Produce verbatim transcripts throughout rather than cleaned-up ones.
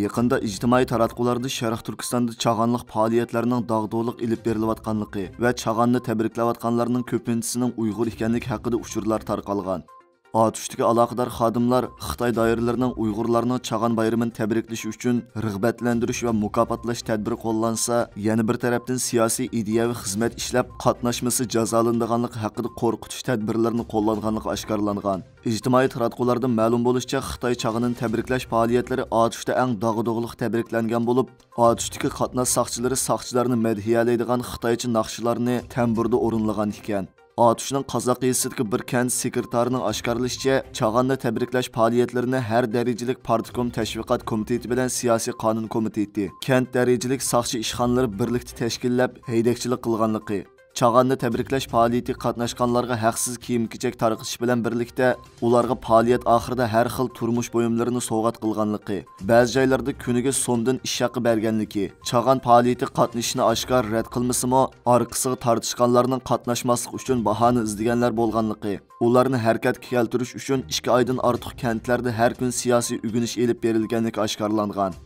يېقىندا ئىجتىمائىي تاراتقۇلاردا شەرقىي تۈركىستاندا چاغانلىق پائالىيەتلەرنىڭ داغدۇغىلىق ئېلىپ بېرىلىۋاتقانلىقى ۋە چاغاننى تەبرىكلەۋاتقانلارنىڭ كۆپىنچىسىنىڭ ئۇيغۇر ئىكەنلىكى ھەققىدە ئۇچۇرلار تارقالغان. ئاتۇشتىكى ئالاقىدار خادىملار خىتاي دائىرىلىرىنىڭ ئۇيغۇرلارنىڭ چاغان بايرىمىنى تەبرىكلىشى ئۈچۈن رىغبەتلەندۈرۈش ۋە مۇكاپاتلاش تەدبىرى قوللانسا، يەنە بىر تەرەپتىن سىياسىي ئىدىيەۋى خىزمەت ئىشلەپ قاتناشمىسا جازالىنىدىغانلىقى ھەققىدە قورقۇتۇش تەدبىرلىرىنى قوللانغانلىقى ئاشكارىلانغان. ئىجتىمائىي تاراتقۇلاردىن مەلۇم بولۇشىچە، خىتاي چاغىنىنى تەبرىكلەش پائالىيەتلىرى ئاتۇشتا ئەڭ داغدۇغىلىق تەبرىكلەنگەن بولۇپ، ئاتۇشتىكى قاتناش ساقچىلىرى ساقچىلارنى مەدھىيەلەيدىغان خىتايچە ناخشىلارنى تەمبۇردا ئورۇنلىغان ئىكەن. ئاتۇشنىڭ قازاق يېزىسىدىكى بىر كەنت سېكرېتارىنىڭ ئاشكارىلىشىچە، چاغاننى تەبرىكلەش پائالىيەتلىرىنى ھەر دەرىجىلىك پارتكوم تەشۋىقات كومىتېتى بىلەن سىياسىي قانۇن كومىتېتى، كەنت دەرىجىلىك ساقچى ئىشخانىلىرى بىرلىكتە تەشكىللەپ، ھەيدەكچىلىك قىلغانلىقى، چاغاننى تەبرىكلەش پائالىيىتىگە قاتناشقانلارغا ھەقسىز كىيىم-كېچەك تارقىتىش بىلەن بىرلىكتە، ئۇلارغا پائالىيەت ئاخىرىدا ھەر خىل تۇرمۇش بۇيۇملىرىنى سوۋغات قىلغانلىقى، بەزى جايلاردا كۈنىگە سومدىن ئىش ھەققى بەرگەنلىكى، چاغان پائالىيىتىگە قاتنىشىشنى ئاشكارا رەت قىلمىسىمۇ، ئارقىسىغا تارتىشقانلارنىڭ قاتناشماسلىقى ئۈچۈن باھانە ئىزدىگەنلەر بولغانلىقى، ئۇلارنى ھەرىكەتكە كەلتۈرۈش ئۈچۈن ئىككى ئايدىن ئارتۇق كەنتلەردە ھەر كۈنى سىياسىي ئۆگىنىش ئېلىپ بېرىلگەنلىكى ئاشكارىلانغان.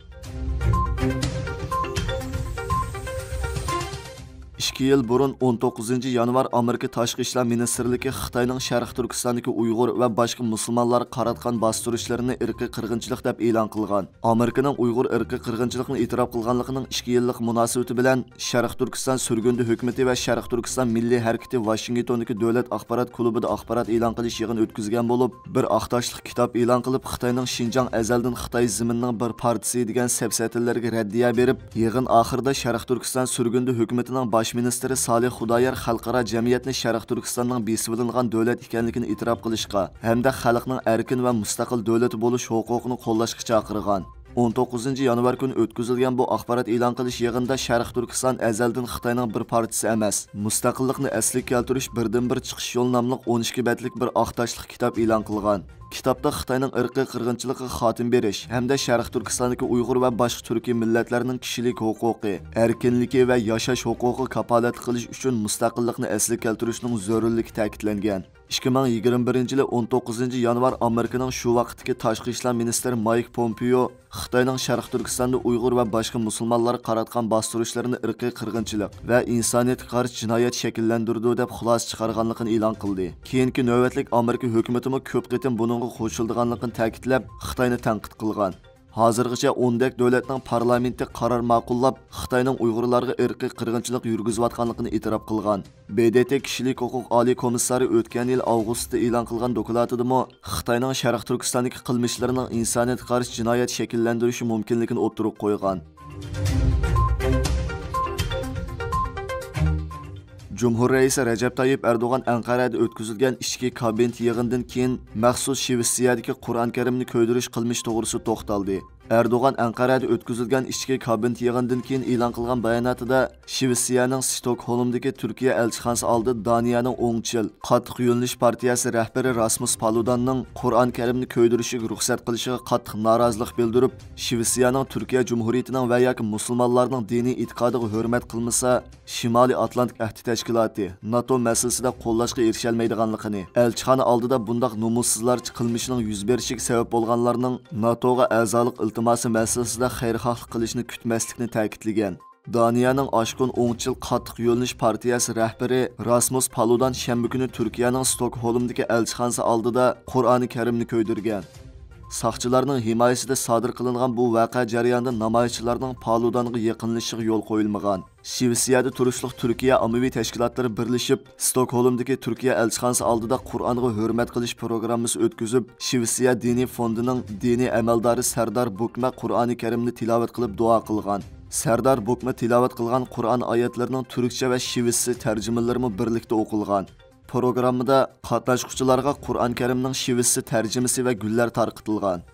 ئىككى يىل بۇرۇن، ئون توققۇزىنچى يانۋار، ئامېرىكا تاشقى ئىشلار مىنىستىرلىكى خىتاينىڭ شەرقىي تۈركىستاندىكى ئۇيغۇر ۋە باشقا مۇسۇلمانلارغا قاراتقان باستۇرۇشلىرىنى ئىرقىي قىرغىنچىلىق دەپ ئېلان قىلغان. ئامېرىكىنىڭ ئۇيغۇر ئىرقىي قىرغىنچىلىقنى ئېتىراپ قىلغانلىقىنىڭ ئىككى يىللىق مۇناسىۋىتى بىلەن، شەرقىي تۈركىستان سۈرگۈندە ھۆكۈمىتى ۋە شەرقىي تۈركىستان مىللىي ھەرىكىتى ۋاشىنگتوندىكى دۆلەت ئاخبارات كۇلۇبىدا ئاخبارات ئېلان قىلىش يىغىنى ئۆتكۈزگەن بولۇپ، بىر ئاقتاشلىق كىتاب ئېلان قىلىپ، خىتاينىڭ شىنجاڭ ئەزەلدىن خىتاي زېمىنىنىڭ بىر پارچىسى دېگەن سەپسەتىلەرگە رەددىيە بېرىپ، يىغىن ئاخىرىدا شەرقىي تۈركىستان سۈرگۈندە ھۆكۈمىتىنىڭ باش مىنىستىرى سالىھ خۇدايار خەلقئارا جەمئىيەتنى شەرقىي تۈركىستاننىڭ بېسىۋېلىنغان دۆلەت ئىكەنلىكىنى ئېتىراپ قىلىشقا ھەمدە خەلقنىڭ ئەركىن ۋە مۇستەقىل دۆلەت بولۇش ھوقۇقىنى قوللاشقا چاقىرغان. ئون توققۇزىنچى يانۋار كۈنى ئۆتكۈزۈلگەن بۇ ئاخبارات ئېلان قىلىش يىغىنىدا شەرقىي تۈركىستان ئەزەلدىن خىتاينىڭ بىر پارچىسى ئەمەس، مۇستەقىللىقنى ئەسلىگە كەلتۈرۈش بىردىنبىر چىقىش يولى ناملىق ئون ئىككى بەتلىك بىر ئاقتاشلىق كىتاب ئېلان قىلغان. كىتابتا خىتاينىڭ ئىرقىي قىرغىنچىلىقىغا خاتىمە بېرىش ھەمدە شەرقىي تۈركىستاندىكى ئۇيغۇر ۋە باشقا تۈركىي مىللەتلەرنىڭ كىشىلىك ھوقۇقى، ئەركىنلىكى ۋە ياشاش ھوقۇقىغا كاپالەتلىك قىلىش ئۈچۈن مۇستەقىللىقنى ئەسلىگە كەلتۈرۈشنىڭ زۆرۈرلۈكى تەكىتلەنگەن. ئىككى مىڭ يىگىرمە بىرىنچى يىلى ئون توققۇزىنچى يانۋار ئامېرىكىنىڭ شۇ ۋاقىتتىكى تاشقى ئىشلار مىنىستىرى مايك پومپېيو خىتاينىڭ شەرقىي تۈركىستاندا ئۇيغۇر ۋە باشقا مۇسۇلمانلارغا قاراتقان باستۇرۇشلىرىنى ئىرقىي قىرغىنچىلىق ۋە ئىنسانىيەتكە قارشى جىنايەت شەكىللەندۈرىدۇ، دەپ خۇلاسە چىقارغانلىقىنى ئېلان قىلدى. كېيىنكى نۆۋەتلىك ئامېرىكا ھۆكۈمىتىمۇ كۆپ قېتىم بۇنىڭغا قوشۇلىدىغانلىقىنى تەكىتلەپ، خىتاينى تەنقىد قىلغان. ھازىرغىچە ئون دەك دۆلەتنىڭ پارلامېنتى قارار ماقۇللاپ، خىتاينىڭ ئۇيغۇرلارغا ئىرقىي قىرغىنچىلىق يۈرگۈزۈۋاتقانلىقىنى ئېتىراپ قىلغان. ب د ت كىشىلىك ھوقۇق ئالىي كومىسسارى ئۆتكەن يىل ئاۋغۇستتا ئېلان قىلغان دوكلاتىدىمۇ خىتاينىڭ شەرقىي تۈركىستاندىكى قىلمىشلىرىنىڭ ئىنسانىيەتكە قارشى جىنايەت شەكىللەندۈرۈشى مۇمكىنلىكىنى ئوتتۇرىغا قويغان. جۇمھۇر رەئىسى رەجەپ تايىپ ئەردوغان ئەنقەرەدە ئۆتكۈزۈلگەن ئىچكى كابىنېت يىغىنىدىن كېيىن مەخسۇس شىۋېتسىيەدىكى قۇرئان كەرىمنى كۆيدۈرۈش قىلمىشى توغرىسىدا توختالدى. ئەردوغان ئەنقەرەدە ئۆتكۈزۈلگەن ئىچكى كابىنېت يىغىنىدىن كېيىن ئېلان قىلغان باياناتىدا، شىۋېتسىيەنىڭ ستوكھولمدىكى تۈركىيە ئەلچىخانىسى ئالدىدا دانىيەنىڭ ئوڭچىل، قاتتىق يۆنىلىش پارتىيەسى رەھبىرى راسمۇس پالۇداننىڭ قۇرئان كەرىمنى كۆيدۈرۈشىگە رۇخسەت قىلىشىغا قاتتىق نارازىلىق بىلدۈرۈپ، شىۋېتسىيەنىڭ تۈركىيە جۇمھۇرىيىتىنىڭ ۋە ياكى مۇسۇلمانلارنىڭ دىنىي ئېتىقادىغا ھۆرمەت قىلمىسا، شىمالىي ئاتلانتىك ئەھدى تەشكىلاتى، ناتو مەسىلىسىدە قوللاشقا ئېرىشەلمەيدىغانلىقىنى، ئەلچىخانا ئالدىدا بۇنداق نومۇسسىزلارچە قىلمىشنىڭ يۈز بېرىشىگە سەۋەب بولغانلارنىڭ ناتوغا ئەزالىق ئىلتىماسى مەسىلىسىدە خەيرىخاھلىق قىلىشنى كۈتمەسلىكنى تەكىتلىگەن. دانىيەنىڭ ئاشقۇن ئوڭچىل قاتتىق يۆنىلىش پارتىيەسى رەھبىرى راسمۇس پالۇدان شەنبە كۈنى تۈركىيەنىڭ ستوكھولمدىكى ئەلچىخانىسى ئالدىدا قۇرئانى كەرىمنى كۆيدۈرگەن. ساقچىلارنىڭ ھىمايىسىدە سادىر قىلىنغان بۇ ۋەقە جەريانىدا نامايىشچىلارنىڭ پالۇدانغا يېقىنلىشىشىغا يول قويۇلمىغان. شىۋېتسىيەدە تۇرۇشلۇق تۈركىيە ئاممىۋى تەشكىلاتلىرى بىرلىشىپ، ستوكھولمدىكى تۈركىيە ئەلچىخانىسى ئالدىدا قۇرئانغا ھۆرمەت قىلىش پروگراممىسى ئۆتكۈزۈپ، شىۋېتسىيە دىنىي فوندىنىڭ دىنىي ئەمەلدارى سەردار بۇكمە قۇرئانى كەرىمنى تىلاۋەت قىلىپ دۇئا قىلغان. سەردار بۇكمە تىلاۋەت قىلغان قۇرئان ئايەتلىرىنىڭ تۈركچە ۋە شىۋېتسى تەرجىمىلىرىمۇ بىرلىكتە ئوقۇلغان. پروگراممىدا قاتناشقۇچىلارغا قۇرئان كەرىمنىڭ شىۋېتسى تەرجىمىسى ۋە گۈللەر تارقىتىلغان.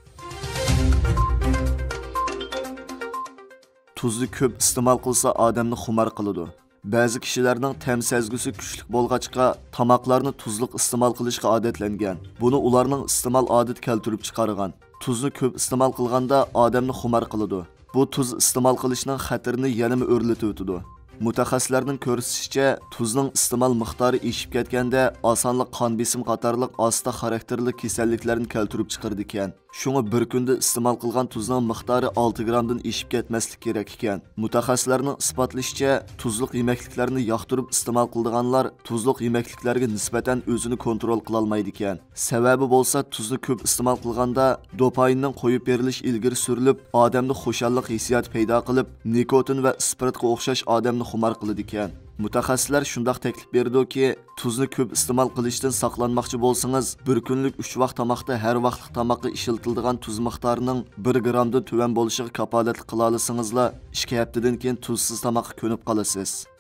تۇزنى كۆپ ئىستېمال قىلسا، ئادەمنى خۇمار قىلىدۇ. بەزى كىشىلەرنىڭ تەم سەزگۈسى كۈچلۈك بولغاچقا، تاماقلارنى تۇزلۇق ئىستېمال قىلىشقا ئادەتلەنگەن. بۇنى ئۇلارنىڭ ئىستېمال ئادىتى كەلتۈرۈپ چىقارغان. تۇزنى كۆپ ئىستېمال قىلغاندا، ئادەمنى خۇمار قىلىدۇ. بۇ تۇز ئىستېمال قىلىشنىڭ خەتىرىنى يەنىمۇ ئۆرلىتىۋېتىدۇ. مۇتەخەسسىسلەرنىڭ كۆرسىتىشىچە، تۇزنىڭ ئىستېمال مىقدارى ئېشىپ كەتكەندە، ئاسانلا قان بېسىمى قاتارلىق ئاستا خاراكتېرلىك كېسەللىكلەرنى كەلتۈرۈپ چىقىرىدىكەن. شۇڭا بىر كۈندە ئىستېمال قىلغان تۇزنىڭ مىقدارى ئالتە گرامدىن ئېشىپ كەتمەسلىك كېرەك ئىكەن. مۇتەخەسسىسلەرنىڭ ئىسپاتلىشىچە، تۇزلۇق يېمەكلىكلەرنى ياقتۇرۇپ ئىستېمال قىلىدىغانلار تۇزلۇق يېمەكلىكلەرگە نىسبەتەن ئۆزىنى كونترول قىلالمايدىكەن. سەۋەبى بولسا، تۇزنى كۆپ ئىستېمال قىلغاندا دوپايىننىڭ قويۇپ بېرىلىش ئىلگىرى سۈرۈلۈپ، ئادەمدە خۇشاللىق ھېسسىياتى پەيدا قىلىپ، نىكوتىن ۋە ئىسپىرتقا ئوخشاش ئادەمنى خۇمار قىلىدىكەن. مۇتەخەسسىسلەر شۇنداق تەكلىپ بېرىدۇكى، تۇزنى كۆپ ئىستېمال قىلىشتىن ساقلانماقچى بولسىڭىز، بىر كۈنلۈك ئۈچ ۋاق تاماقتا ھەر ۋاقلىق تاماققا ئىشلىتىلىدىغان تۇز مىقدارىنىڭ بىر گرامدىن تۆۋەن بولۇشىغا كاپالەتلىك قىلالىسىڭىزلا، ئىككى ھەپتىدىن كېيىن تۇزسىز تاماققا كۆنۈپ قالىسىز.